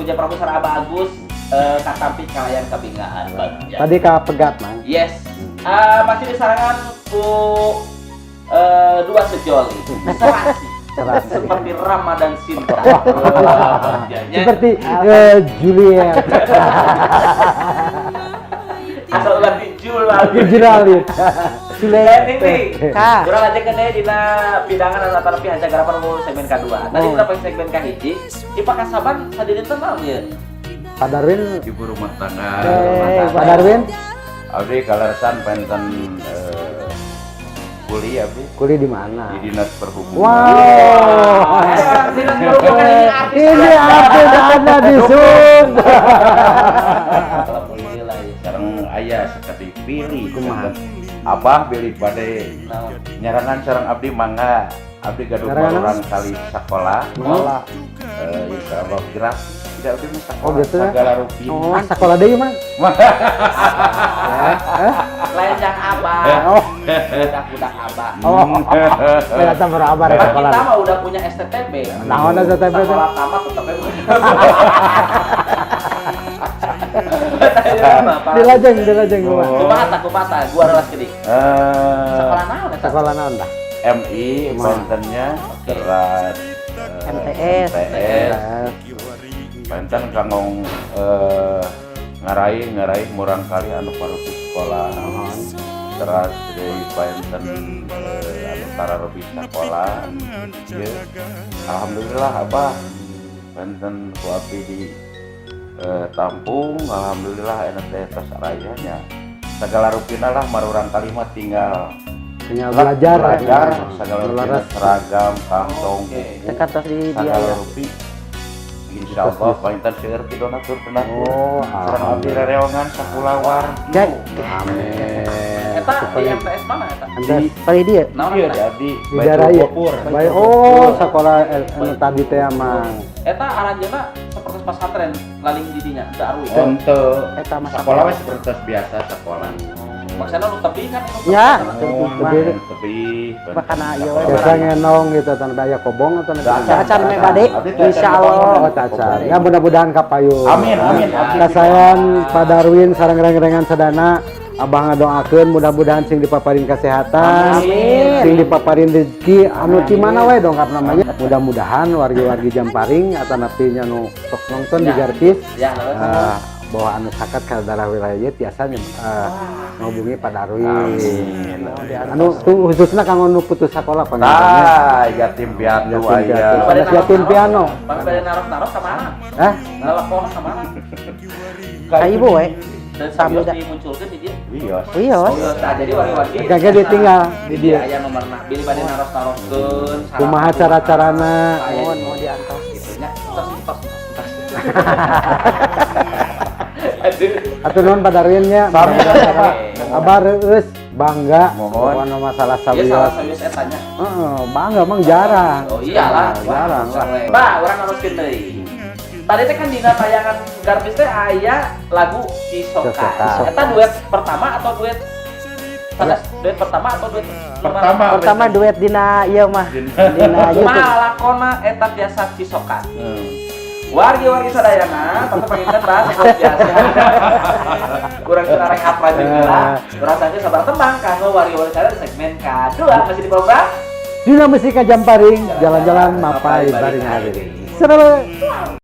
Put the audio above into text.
Puja Prabu sareng Abah Agus katampi kalayan kabingahan. Bagja. Tadi ka pegat, Mang. Yes. Masih disarangan ku dua sejoli. Serasi. Serasi. Seperti Rama dan Sinta. Bagjanya. Seperti Juliet. Asal ulah dijual. Juralit. Dan ini, Kak. kurang aja kene dina pidangan atau tapi haja garapan mau segmen kedua. Tadi Oh. kita pakai segmen kahiji, di Pakasaban sadinten naon ya? Pak Darwin, Ibu rumah tangga. Pak Darwin, Abdi kaleresan penten kuli abdi kuli di mana? di Dinas Perhubungan. Wow. Dinas Perhubungan ini artis. Ini artis ada di Sub. Alhamdulillah ya. Sareng aya sakedik pilih. Kumaha? Abah bilih bade Naon? nyarangan sareng abdi, mangga. Abdi gaduh Nyarangan? murangkalih sakola. Sekolah. Insya Allah gratis. Tidak, abdi mah sakola. Oh, gitu ya? Segala rupiah. Oh. Ah, sekolah deui mah. Lain yang abah. Oh, Budak-budak abah. oh. Ternyata berabar Kan sekolah. kita mah udah punya STTB. Naon STTB teh? Sekolah tamat tetapnya. Dilajeng, dilajeng kumaha? Kumaha tah, kumaha tah? Gua relas kedik. Sekolah naon eta? Sekolah naon tah? MI pantennya teras MTS. MTS panten kanggo ngaraih ngaraih murangkalih anu parutus sekolah, teras deui panten anu tararobi sekolah. Ieu, alhamdulillah abah panten ku abdi di tampung, alhamdulillah enak teh tos araya nya, segala rupina lah murangkalih mah tinggal Tinggal belajar. Belajar segala rupina, Leres. Seragam, kantong, buku, Tekan tos di dia segala ya. Rupi insyaallah panginten seueur ti donatur donatur Oh, sareng abdi rereongan sakulawargi. Jai. Amin. Eta di MTS mana eta? MTS Paling dia. Naon Iya, eta? di abdi di daerah ieu. Bogor. Baik. Oh, sekolah anu tadi teh mang. Eta aranjeunna seperti pesantren laling di dinya, teu aruy. Henteu. Eta mah Sekolah we seperti biasa sekolah. Maksudna nu tepi kan nu Ya. Oh, Tepi. tepi. Makana ieu we. Biasa ngenong gitu tanpa aya kobong atau nanti. Acan me bade. Insyaallah. Oh, tacan. Ya, mudah-mudahan kapayun. Amin, amin. Kasayan Pak Darwin sareng reng-rengan sadana, Abah ngadoakeun mudah-mudahan sing dipaparin kesehatan, Amin. sing dipaparin rezeki anu ti mana wae dongkap namanya. Mudah-mudahan wargi-wargi Jamparing atau napi nya nu sok nonton di Garpis Ya, leres. Bahwa anu sakat ka daerah wilayah ieu tiasa ngahubungi Pak Darwin. Amin. Anu tuh khususnya kanggo nu putus sekolah pangintennya. Tah, yatim piatu Yatim aya. piatu. Sanes yatim piano. Bang bade naros-naros ka mana? Hah? Nelpon ka mana? Ka ibu we. Dan sambil Sambil dimunculkeun di dia. Wios. Wios. Oh, tah jadi wargi-wargi. Kagak ditinggal di Di dia. dia aya nomerna. Bilih bade naros-naroskeun. Kumaha cara-carana? Mohon mau diantos. Gitu nya. Tos tos tos. Aduh. Atur nuhun Pak Darwin nya. Sami. Abah reueus bangga Mohon. pokokna masalah Iya, salah sawios. sawios eta nya. Heeh, bangga mang jarang. Oh iyalah, Jarang lah. Bah, urang naroskeun deui. Tadi teh kan dina tayangan Garpis teh aya lagu Cisoka. Cisoka. Eta duet pertama atau duet sanes, duet pertama atau duet Pertama. Pertama duet dina ieu mah. Dina YouTube. Kumaha lakona eta tiasa Cisoka? Wargi-wargi sadayana, tentu panginten bahas seperti biasa. Kurang kita rek apa juga. Urang saja sabar tembang kanggo wargi-wargi sadaya di segmen kedua masih di program Dina Musika Jamparing, jalan-jalan mapai baring hari. Seru.